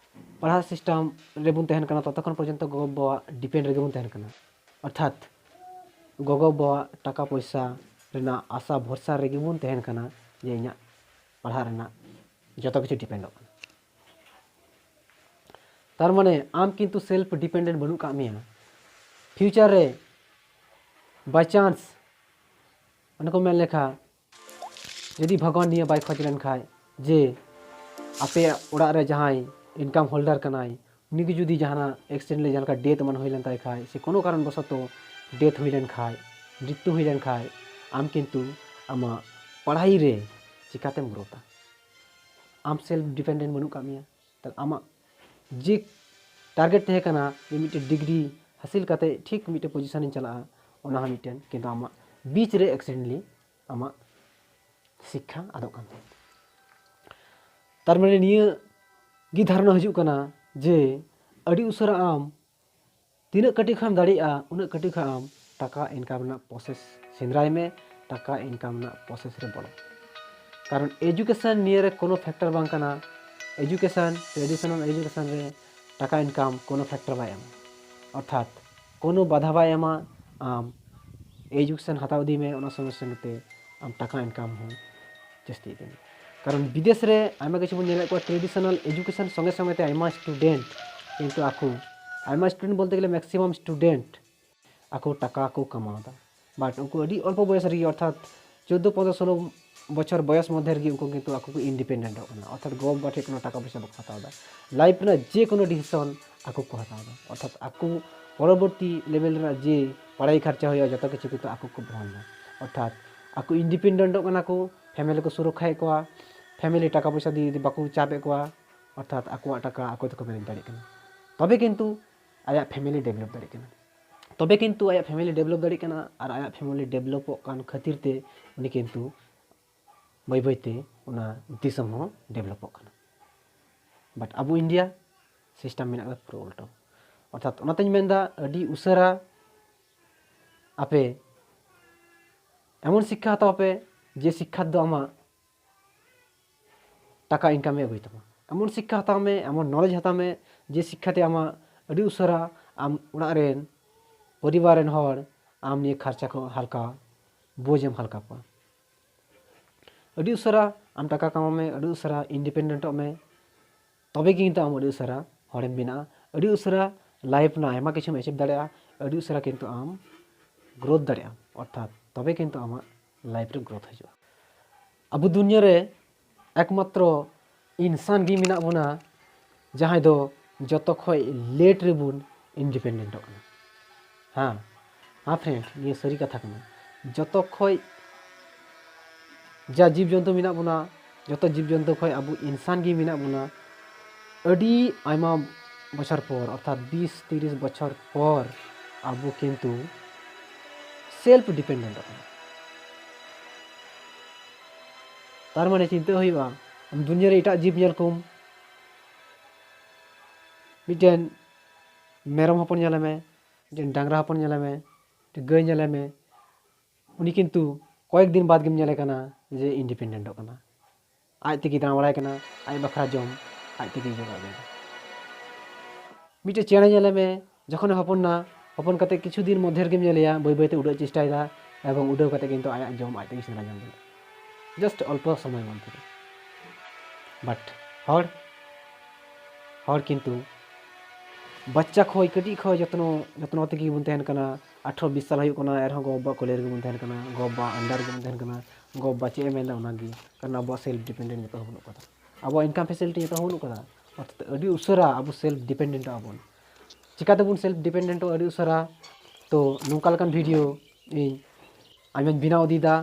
ᱯᱟᱲᱦᱟᱣ ᱥᱤᱥᱴᱮᱢ ᱨᱮᱵᱚᱱ ᱛᱟᱦᱮᱱ ᱠᱟᱱᱟ, ᱛᱚᱛᱚᱠᱷᱚᱱ ᱯᱚᱨᱡᱚᱱᱛᱚ ᱜᱚᱜᱚ-ᱵᱟᱵᱟᱣᱟᱜ ᱰᱤᱯᱮᱱᱰ ᱨᱮᱜᱮ ᱵᱚᱱ ᱛᱟᱦᱮᱱ ᱠᱟᱱᱟ᱾ ᱚᱨᱛᱷᱟᱛ ᱜᱚᱜᱚ-ᱵᱟᱵᱟᱣᱟᱜ ᱴᱟᱠᱟ ᱯᱚᱭᱥᱟ ᱨᱮᱱᱟᱜ ᱟᱥᱟ ᱵᱷᱚᱨᱥᱟ ᱨᱮᱜᱮ ᱵᱚᱱ ᱛᱟᱦᱮᱱ ᱠᱟᱱᱟ ᱡᱮ ᱤᱧᱟᱹᱜ ᱯᱟᱲᱦᱟᱜ ᱨᱮᱱᱟᱜ ᱡᱚᱛᱚ ᱠᱤᱪᱷᱩ ᱰᱤᱯᱮᱱᱰᱚᱜ ᱠᱟᱱᱟ᱾ ᱛᱟᱨ ᱢᱟᱱᱮ ᱟᱢ ᱠᱤᱱᱛᱩ ᱥᱮᱞᱯ ᱰᱤᱯᱮᱱᱰᱮᱱᱴ ᱵᱟᱹᱱᱩᱜ ᱠᱟᱜ ᱢᱮᱭᱟ᱾ ᱯᱷᱤᱭᱩᱪᱟᱨ ᱨᱮ ᱵᱟᱭ ᱪᱟᱱᱥ, ᱚᱱᱮ ᱠᱚ ᱢᱮᱱ ᱞᱮᱠᱟ, ᱡᱩᱫᱤ ᱵᱷᱟᱜᱽᱣᱟᱱ ᱱᱤᱭᱟᱹ ᱵᱟᱭ ᱠᱷᱚᱡᱽ ᱞᱮᱱᱠᱷᱟᱡ ᱡᱮ ᱟᱯᱮᱭᱟᱜ ᱚᱲᱟᱜ ᱨᱮ ᱡᱟᱦᱟᱸᱭ ᱤᱱᱠᱟᱢ ᱦᱳᱞᱰᱟᱨ ᱠᱟᱱᱟᱭ, ᱩᱱᱤ ᱜᱮ ᱡᱩᱫᱤ ᱡᱟᱦᱟᱱᱟᱜ ᱮᱠᱥᱤᱰᱮᱱᱴ ᱞᱮ ᱡᱟᱦᱟᱸ ᱞᱮᱠᱟ ᱰᱮᱛᱷ ᱮᱢᱟᱱ ᱦᱩᱭ ᱞᱮᱱ ᱛᱟᱭ ᱠᱷᱟᱡ, ᱥᱮ ᱠᱳᱱᱳ ᱠᱟᱨᱚᱱ ᱵᱚᱥᱚᱛᱚ ᱰᱮᱛᱷ ᱦᱩᱭ ᱞᱮᱱ ᱠᱷᱟᱡ, ᱢᱨᱤᱛᱭᱩ ᱦᱩᱭ ᱞᱮᱱ ᱠᱷᱟᱡ, ᱟᱢ ᱠᱤᱱᱛᱩ ᱟᱢᱟᱜ ᱯᱟᱲᱦᱟᱭ ᱨᱮ ᱪᱤᱠᱟᱛᱮᱢ ᱜᱨᱳᱛᱷᱟ? ᱟᱢ ᱥᱮᱞᱯ ᱰᱤᱯᱮᱱᱰᱮᱱᱴ ᱵᱟᱹᱱᱩᱜ ᱠᱟᱜ ᱢᱮᱭᱟ᱾ ᱛᱟᱦᱞᱮ ᱟᱢᱟᱜ ᱡᱮ ᱴᱟᱨᱜᱮᱴ ᱛᱟᱦᱮᱸ ᱠᱟᱱᱟ ᱡᱮ ᱢᱤᱫᱴᱮᱱ ᱰᱤᱜᱽᱨᱤ ᱦᱟᱹᱥᱤᱞ ᱠᱟᱛᱮ ᱴᱷᱤᱠ ᱢᱤᱫᱴᱮᱱ ᱯᱚᱡᱤᱥᱚᱱᱤᱧ ᱪᱟᱞᱟᱜᱼᱟ, ᱚᱱᱟ ᱦᱚᱸ ᱢᱤᱫᱴᱮᱱ, ᱠᱤᱱᱛᱩ ᱟᱢᱟᱜ ᱵᱤᱪ ᱨᱮ ᱮᱠᱥᱤᱰᱮᱱᱴᱞᱤ ᱟᱢᱟᱜ ᱥᱤᱠᱠᱷᱟ ᱟᱫᱚᱜ ᱠᱟᱱ ᱛᱟᱢᱟ᱾ ᱛᱟᱨ ᱢᱟᱱᱮ ᱱᱤᱭᱟᱹ ᱜᱮ ᱫᱷᱟᱨᱚᱱᱟ ᱦᱤᱡᱩᱜ ᱠᱟᱱᱟ ᱡᱮ ᱟᱹᱰᱤ ᱩᱥᱟᱹᱨᱟ ᱟᱢ ᱛᱤᱱᱟᱹᱜ ᱠᱟᱹᱴᱤᱡ ᱠᱷᱚᱱᱮᱢ ᱫᱟᱲᱮᱭᱟᱜᱼᱟ, ᱩᱱᱟᱹᱜ ᱠᱟᱹᱴᱤᱡ ᱠᱷᱚᱱ ᱟᱢ ᱴᱟᱠᱟ ᱤᱱᱠᱟᱢ ᱨᱮᱱᱟᱜ ᱯᱨᱚᱥᱮᱥ ᱥᱮᱸᱫᱽᱨᱟᱭ ᱢᱮ, ᱴᱟᱠᱟ ᱤᱱᱠᱟᱢ ᱨᱮᱱᱟᱜ ᱯᱨᱚᱥᱮᱥ ᱨᱮ ᱵᱚᱞᱚ᱾ ᱠᱟᱨᱚᱱ ᱮᱡᱩᱠᱮᱥᱚᱱ ᱱᱤᱭᱟᱹ ᱨᱮ ᱠᱳᱱᱳ ᱯᱷᱮᱠᱴᱚᱨ ᱵᱟᱝ ᱠᱟᱱᱟ᱾ ᱮᱡᱩᱠᱮᱥᱚᱱ, ᱴᱨᱮᱰᱤᱥᱚᱱᱟᱞ ᱮᱡᱩᱠᱮᱥᱚᱱ ᱨᱮ ᱴᱟᱠᱟ ᱤᱱᱠᱟᱢ ᱠᱳᱱᱳ ᱯᱷᱮᱠᱴᱚᱨ ᱵᱟᱭ ᱮᱢᱟ, ᱚᱨᱛᱷᱟᱛ ᱠᱳᱱᱳ ᱵᱟᱫᱷᱟ ᱵᱟᱭ ᱮᱢᱟ᱾ ᱟᱢ ᱮᱡᱩᱠᱮᱥᱚᱱ ᱦᱟᱛᱟᱣ ᱤᱫᱤ ᱢᱮ, ᱚᱱᱟ ᱥᱚᱸᱜᱮ ᱥᱚᱸᱜᱮ ᱛᱮ ᱟᱢ ᱴᱟᱠᱟ ᱤᱱᱠᱟᱢ ᱦᱚᱸ ᱡᱟᱹᱥᱛᱤ ᱤᱫᱤ ᱢᱮ᱾ ᱠᱟᱨᱚᱱ ᱵᱤᱫᱮᱥ ᱨᱮ ᱟᱭᱢᱟ ᱠᱤᱪᱷᱩ ᱵᱚᱱ ᱧᱮᱞᱮᱫ ᱠᱚᱣᱟ, traditional education ᱥᱚᱸᱜᱮ ᱥᱚᱸᱜᱮ ᱛᱮ ᱟᱭᱢᱟ student, ᱠᱤᱱᱛᱩ ᱟᱠᱚ ᱟᱭᱢᱟ student ᱵᱚᱞᱛᱮ ᱜᱮᱞᱮ maximum student ᱟᱠᱚ ᱴᱟᱠᱟ ᱠᱚ ᱠᱟᱢᱟᱣ ᱮᱫᱟ᱾ But ᱩᱱᱠᱩ ᱟᱹᱰᱤ ᱚᱞᱯᱚ ᱵᱚᱭᱚᱥ ᱨᱮᱜᱮ, ᱚᱨᱛᱷᱟᱛ ᱪᱳᱫᱽᱫᱳ, ᱯᱚᱱᱨᱚ, ᱥᱳᱞᱳ ᱵᱚᱪᱷᱚᱨ ᱵᱚᱭᱚᱥ ᱢᱚᱫᱽᱫᱷᱮ ᱨᱮᱜᱮ ᱩᱱᱠᱩ ᱠᱤᱱᱛᱩ ᱟᱠᱚ ᱠᱚ independent ᱚᱜ ᱠᱟᱱᱟ, ᱚᱨᱛᱷᱟᱛ ᱜᱚ ᱵᱟᱵᱟ ᱴᱷᱮᱱ ᱠᱳᱱᱳ ᱴᱟᱠᱟ ᱯᱚᱭᱥᱟ ᱵᱟᱠᱚ ᱦᱟᱛᱟᱣ ᱮᱫᱟ᱾ Life ᱨᱮᱱᱟᱜ ᱡᱮ ᱠᱳᱱᱳ decision ᱟᱠᱚ ᱠᱚ ᱦᱟᱛᱟᱣ ᱮᱫᱟ, ᱚᱨᱛᱷᱟᱛ ᱟᱠᱚ ᱯᱚᱨᱚᱵᱚᱨᱛᱤ level ᱨᱮᱱᱟᱜ ᱡᱮ ᱯᱟᱲᱦᱟᱭ ᱠᱷᱚᱨᱪᱟ ᱦᱩᱭᱩᱜᱼᱟ, ᱡᱚᱛᱚ ᱠᱤᱪᱷᱩ ᱠᱤᱱᱛᱩ ᱟᱠᱚ ᱠᱚ ᱵᱚᱦᱚᱱ ᱮᱫᱟ᱾ ᱚᱨᱛᱷᱟᱛ ᱟᱠᱚ independent ᱚᱜ ᱠᱟᱱᱟ ᱠᱚ, family ᱠᱚ ᱥᱩᱨᱚᱠᱠᱷᱟᱭᱮᱫ ᱠᱚᱣᱟ, family ᱴᱟᱠᱟ ᱯᱚᱭᱥᱟ ᱫᱤᱭᱮ ᱡᱩᱫᱤ ᱵᱟᱠᱚ ᱪᱟᱯᱮᱫ ᱠᱚᱣᱟ, ᱚᱨᱛᱷᱟᱛ ᱟᱠᱚᱣᱟᱜ ᱴᱟᱠᱟ ᱟᱠᱚ ᱛᱮᱠᱚ manage ᱫᱟᱲᱮᱭᱟᱜ ᱠᱟᱱᱟ, ᱛᱚᱵᱮ ᱠᱤᱱᱛᱩ ᱟᱭᱟᱜ family develop ᱫᱟᱲᱮᱭᱟᱜ ᱠᱟᱱᱟ᱾ ᱛᱚᱵᱮ ᱠᱤᱱᱛᱩ ᱟᱭᱟᱜ family develop ᱫᱟᱲᱮᱭᱟᱜ ᱠᱟᱱᱟ, ᱟᱨ ᱟᱭᱟᱜ family developᱚᱜ ᱠᱟᱱ ᱠᱷᱟᱹᱛᱤᱨ ᱛᱮ ᱩᱱᱤ ᱠᱤᱱᱛᱩ ᱵᱟᱹᱭ ᱵᱟᱹᱭ ᱛᱮ ᱚᱱᱟ ᱫᱤᱥᱚᱢ ᱦᱚᱸ developᱚᱜ ᱠᱟᱱᱟ᱾ But ᱟᱵᱚ India system ᱢᱮᱱᱟᱜ ᱠᱟᱫᱟ ᱯᱩᱨᱟᱹ ᱩᱞᱴᱟᱹ᱾ ᱚᱨᱛᱷᱟᱛ ᱚᱱᱟᱛᱮᱧ ᱢᱮᱱᱫᱟ, ᱟᱹᱰᱤ ᱩᱥᱟᱹᱨᱟ ᱟᱯᱮ ᱮᱢᱚᱱ ᱥᱤᱠᱠᱷᱟ ᱦᱟᱛᱟᱣ ᱯᱮ, ᱡᱮ ᱥᱤᱠᱠᱷᱟ ᱫᱚ ᱟᱢᱟᱜ ᱴᱟᱠᱟ income ᱮ ᱟᱹᱜᱩᱭ ᱛᱟᱢᱟ᱾ ᱮᱢᱚᱱ ᱥᱤᱠᱠᱷᱟ ᱦᱟᱛᱟᱣ ᱢᱮ, ᱮᱢᱚᱱ knowledge ᱦᱟᱛᱟᱣ ᱢᱮ, ᱡᱮ ᱥᱤᱠᱠᱷᱟ ᱛᱮ ᱟᱢᱟᱜ ᱟᱹᱰᱤ ᱩᱥᱟᱹᱨᱟ ᱟᱢ ᱚᱲᱟᱜ ᱨᱮᱱ, ᱯᱚᱨᱤᱵᱟᱨ ᱨᱮᱱ ᱦᱚᱲ ᱟᱢ ᱱᱤᱭᱟᱹ ᱠᱷᱚᱨᱪᱟ ᱠᱚ ᱦᱟᱞᱠᱟ, ᱵᱳᱡᱽ ᱮᱢ ᱦᱟᱞᱠᱟ ᱠᱚᱣᱟ᱾ ᱟᱹᱰᱤ ᱩᱥᱟᱹᱨᱟ ᱟᱢ ᱴᱟᱠᱟ ᱠᱟᱢᱟᱣ ᱢᱮ, ᱟᱹᱰᱤ ᱩᱥᱟᱹᱨᱟ independent ᱚᱜ ᱢᱮ, ᱛᱚᱵᱮ ᱜᱮ ᱠᱤᱱᱛᱩ ᱟᱢ ᱟᱹᱰᱤ ᱩᱥᱟᱹᱨᱟ ᱦᱚᱲᱮᱢ ᱵᱮᱱᱟᱜᱼᱟ, ᱟᱹᱰᱤ ᱩᱥᱟᱹᱨᱟ life ᱨᱮᱱᱟᱜ ᱟᱭᱢᱟ ᱠᱤᱪᱷᱩᱢ achieve ᱫᱟᱲᱮᱭᱟᱜᱼᱟ, ᱟᱹᱰᱤ ᱩᱥᱟᱹᱨᱟ ᱠᱤᱱᱛᱩ ᱟᱢ growth ᱫᱟᱲᱮᱭᱟᱜᱼᱟ, ᱚᱨᱛᱷᱟᱛ ᱛᱚᱵᱮ ᱠᱤᱱᱛᱩ ᱟᱢᱟᱜ life ᱨᱮ growth ᱦᱤᱡᱩᱜᱼᱟ᱾ ᱟᱵᱚ ᱫᱩᱱᱭᱟᱹ ᱨᱮ ᱮᱠᱢᱟᱛᱨᱚ ᱤᱱᱥᱟᱱ ᱜᱮ ᱢᱮᱱᱟᱜ ᱵᱚᱱᱟ, ᱡᱟᱦᱟᱸᱭ ᱫᱚ ᱡᱚᱛᱚ ᱠᱷᱚᱡ late ᱨᱮᱵᱚᱱ independent ᱚᱜ ᱠᱟᱱᱟ᱾ ᱦᱮᱸ, ᱦᱮᱸ friend, ᱱᱤᱭᱟᱹ ᱥᱟᱹᱨᱤ ᱠᱟᱛᱷᱟ ᱠᱟᱱᱟ᱾ ᱡᱚᱛᱚ ᱠᱷᱚᱡ ᱡᱟ ᱡᱤᱵᱽ ᱡᱚᱱᱛᱩ ᱢᱮᱱᱟᱜ ᱵᱚᱱᱟ, ᱡᱚᱛᱚ ᱡᱤᱵᱽ ᱡᱚᱱᱛᱩ ᱠᱷᱚᱡ ᱟᱵᱚ ᱤᱱᱥᱟᱱ ᱜᱮ ᱢᱮᱱᱟᱜ ᱵᱚᱱᱟ᱾ ᱟᱹᱰᱤ ᱟᱭᱢᱟ ᱵᱚᱪᱷᱚᱨ ᱯᱚᱨ, ᱚᱨᱛᱷᱟᱛ ᱵᱤᱥ ᱛᱤᱨᱤᱥ ᱵᱚᱪᱷᱚᱨ ᱯᱚᱨ ᱟᱵᱚ ᱠᱤᱱᱛᱩ self dependent ᱚᱜ ᱠᱟᱱᱟ᱾ ᱛᱟᱨ ᱢᱟᱱᱮ ᱪᱤᱱᱛᱟᱹ ᱦᱩᱭᱩᱜᱼᱟ, ᱟᱢ ᱫᱩᱱᱭᱟᱹ ᱨᱮ ᱮᱴᱟᱜ ᱡᱤᱵᱽ ᱧᱮᱞ ᱠᱚᱢ, ᱢᱤᱫᱴᱮᱱ ᱢᱮᱨᱚᱢ ᱦᱚᱯᱚᱱ ᱧᱮᱞᱮ ᱢᱮ, ᱢᱤᱫᱴᱮᱱ ᱰᱟᱝᱨᱟ ᱦᱚᱯᱚᱱ ᱧᱮᱞᱮ ᱢᱮ, ᱢᱤᱫᱴᱮᱱ ᱜᱟᱹᱭ ᱧᱮᱞᱮ ᱢᱮ, ᱩᱱᱤ ᱠᱤᱱᱛᱩ ᱠᱚᱭᱮᱠ ᱫᱤᱱ ᱵᱟᱫᱽ ᱜᱮᱢ ᱧᱮᱞᱮ ᱠᱟᱱᱟ ᱡᱮ independent ᱚᱜ ᱠᱟᱱᱟ, ᱟᱡ ᱛᱮᱜᱮ ᱫᱟᱬᱟ ᱵᱟᱲᱟᱭ ᱠᱟᱱᱟ, ᱟᱡ ᱵᱟᱠᱷᱨᱟ ᱡᱚᱢ ᱟᱡ ᱛᱮᱜᱮ ᱡᱚᱜᱟᱲ ᱮᱫᱟ᱾ ᱢᱤᱫᱴᱮᱡ ᱪᱮᱬᱮ ᱧᱮᱞᱮ ᱢᱮ, ᱡᱚᱠᱷᱚᱱᱮ ᱦᱚᱯᱚᱱ ᱱᱟ, ᱦᱚᱯᱚᱱ ᱠᱟᱛᱮ ᱠᱤᱪᱷᱩ ᱫᱤᱱ ᱢᱚᱫᱽᱫᱷᱮ ᱨᱮᱜᱮᱢ ᱧᱮᱞᱮᱭᱟ ᱵᱟᱹᱭ ᱵᱟᱹᱭᱛᱮ ᱩᱰᱟᱹᱜ ᱪᱮᱥᱴᱟᱭᱮᱫᱟ, ᱮᱵᱚᱝ ᱩᱰᱟᱹᱣ ᱠᱟᱛᱮ ᱠᱤᱱᱛᱩ ᱟᱭᱟᱜ ᱡᱚᱢ ᱟᱡ ᱛᱮᱜᱮ ᱥᱮᱸᱫᱽᱨᱟ ᱧᱟᱢ ᱫᱟᱲᱮᱭᱟᱜᱼᱟ, just ᱚᱞᱯᱚ ᱥᱚᱢᱚᱭ ᱢᱚᱫᱽᱫᱷᱮ ᱨᱮ᱾ But ᱦᱚᱲ ᱦᱚᱲ ᱠᱤᱱᱛᱩ ᱵᱟᱪᱪᱟ ᱠᱷᱚᱡ, ᱠᱟᱹᱴᱤᱡ ᱠᱷᱚᱡ ᱡᱚᱛᱱᱚ ᱡᱚᱛᱱᱚ ᱛᱮᱜᱮ ᱵᱚᱱ ᱛᱟᱦᱮᱱ ᱠᱟᱱᱟ᱾ ᱟᱴᱷᱨᱚ ᱵᱤᱥ ᱥᱟᱞ ᱦᱩᱭᱩᱜ ᱠᱟᱱᱟ, ᱮᱱᱨᱮᱦᱚᱸ ᱜᱚ ᱵᱟᱵᱟ ᱠᱚᱞᱮ ᱨᱮᱜᱮ ᱵᱚᱱ ᱛᱟᱦᱮᱱ ᱠᱟᱱᱟ, ᱜᱚ ᱵᱟᱵᱟ under ᱨᱮᱜᱮ ᱵᱚᱱ ᱛᱟᱦᱮᱱ ᱠᱟᱱᱟ᱾ ᱜᱚ ᱵᱟᱵᱟ ᱪᱮᱫ ᱮ ᱢᱮᱱᱫᱟ ᱚᱱᱟᱜᱮ, ᱠᱟᱨᱚᱱ ᱟᱵᱚᱣᱟᱜ self dependent ᱡᱚᱛᱚ ᱦᱚᱸ ᱵᱟᱹᱱᱩᱜ ᱠᱟᱫᱟ, ᱟᱵᱚᱣᱟᱜ income facility ᱡᱚᱛᱚ ᱦᱚᱸ ᱵᱟᱹᱱᱩᱜ ᱠᱟᱫᱟ᱾ ᱚᱨᱛᱷᱟᱛ ᱟᱹᱰᱤ ᱩᱥᱟᱹᱨᱟ ᱟᱵᱚ self dependent ᱟᱵᱚᱱ᱾ ᱪᱤᱠᱟ ᱛᱮᱵᱚᱱ self dependent ᱚᱜᱼᱟ ᱟᱹᱰᱤ ᱩᱥᱟᱹᱨᱟ? ᱛᱚ ᱱᱚᱝᱠᱟ ᱞᱮᱠᱟᱱ video ᱤᱧ ᱟᱭᱢᱟᱧ ᱵᱮᱱᱟᱣ ᱤᱫᱤᱭᱮᱫᱟ,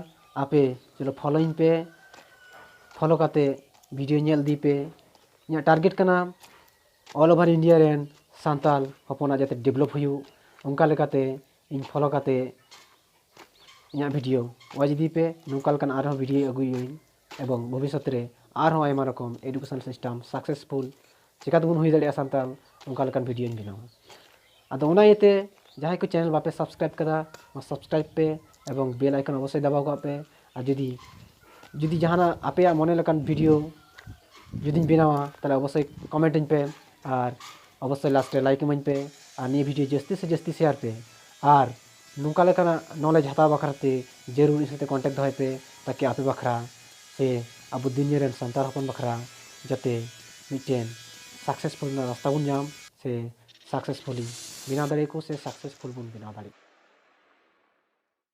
ᱟᱯᱮ ᱪᱚᱞᱚ ᱯᱷᱚᱞᱳᱧ ᱯᱮ, ᱯᱷᱚᱞᱳ ᱠᱟᱛᱮ video ᱧᱮᱞ ᱤᱫᱤ ᱯᱮ᱾ ᱤᱧᱟᱹᱜ target ᱠᱟᱱᱟ all over India ᱨᱮᱱ ᱥᱟᱱᱛᱟᱲ ᱦᱚᱯᱚᱱᱟᱜ ᱡᱟᱛᱮ develop ᱦᱩᱭᱩᱜ, ᱚᱱᱠᱟ ᱞᱮᱠᱟᱛᱮ ᱤᱧ ᱯᱷᱚᱞᱳ ᱠᱟᱛᱮ ᱤᱧᱟᱹᱜ video watch ᱤᱫᱤ ᱯᱮ᱾ ᱱᱚᱝᱠᱟ ᱞᱮᱠᱟᱱ ᱟᱨᱦᱚᱸ video ᱟᱹᱜᱩᱭᱟᱹᱧ, ᱮᱵᱚᱝ ᱵᱷᱚᱵᱤᱥᱥᱚᱛ ᱨᱮ ᱟᱨᱦᱚᱸ ᱟᱭᱢᱟ ᱨᱚᱠᱚᱢ education system successful ᱪᱤᱠᱟᱹ ᱛᱮᱵᱚᱱ ᱦᱩᱭ ᱫᱟᱲᱮᱭᱟᱜᱼᱟ ᱥᱟᱱᱛᱟᱲ, ᱚᱱᱠᱟ ᱞᱮᱠᱟᱱ videoᱧ ᱵᱮᱱᱟᱣᱟ᱾ ᱟᱫᱚ ᱚᱱᱟ ᱤᱭᱟᱹᱛᱮ ᱡᱟᱦᱟᱸᱭ ᱠᱚ channel ᱵᱟᱯᱮ subscribe ᱠᱟᱫᱟ, ᱢᱟ subscribe ᱯᱮ ᱮᱵᱚᱝ bell icon ᱚᱵᱚᱥᱥᱳᱭ ᱫᱟᱵᱟᱣ ᱠᱟᱜ ᱯᱮ᱾ ᱟᱨ ᱡᱩᱫᱤ ᱡᱩᱫᱤ ᱡᱟᱦᱟᱱᱟᱜ ᱟᱯᱮᱭᱟᱜ ᱢᱚᱱᱮ ᱞᱮᱠᱟᱱ video ᱡᱩᱫᱤᱧ ᱵᱮᱱᱟᱣᱟ, ᱛᱟᱦᱚᱞᱮ ᱚᱵᱚᱥᱥᱳᱭ comment ᱟᱹᱧ ᱯᱮ ᱟᱨ ᱚᱵᱚᱥᱥᱳᱭ last ᱨᱮ like ᱤᱢᱟᱹᱧ ᱯᱮ ᱟᱨ ᱱᱤᱭᱟᱹ video ᱡᱟᱹᱥᱛᱤ ᱥᱮ ᱡᱟᱹᱥᱛᱤ share ᱯᱮ᱾ ᱟᱨ ᱱᱚᱝᱠᱟ ᱞᱮᱠᱟᱱᱟᱜ knowledge ᱦᱟᱛᱟᱣ ᱵᱟᱠᱷᱨᱟ ᱛᱮ ᱡᱟᱹᱨᱩᱲ ᱤᱧ ᱥᱟᱶᱛᱮ contact ᱫᱚᱦᱚᱭ ᱯᱮ, ᱛᱟᱠᱤ ᱟᱯᱮ ᱵᱟᱠᱷᱨᱟ ᱥᱮ ᱟᱵᱚ ᱫᱩᱱᱤᱭᱟᱹ ᱨᱮᱱ ᱥᱟᱱᱛᱟᱲ ᱦᱚᱯᱚᱱ ᱵᱟᱠᱷᱨᱟ ᱡᱟᱛᱮ ᱢᱤᱫᱴᱮᱱ successful ᱨᱮᱱᱟᱜ ᱨᱟᱥᱛᱟ ᱵᱚᱱ ᱧᱟᱢ ᱥᱮ successfully ᱵᱮᱱᱟᱣ ᱫᱟᱲᱮᱭᱟᱠᱚ ᱥᱮ successful ᱵᱚᱱ ᱵᱮᱱᱟᱣ ᱫᱟᱲᱮᱭᱟᱜ᱾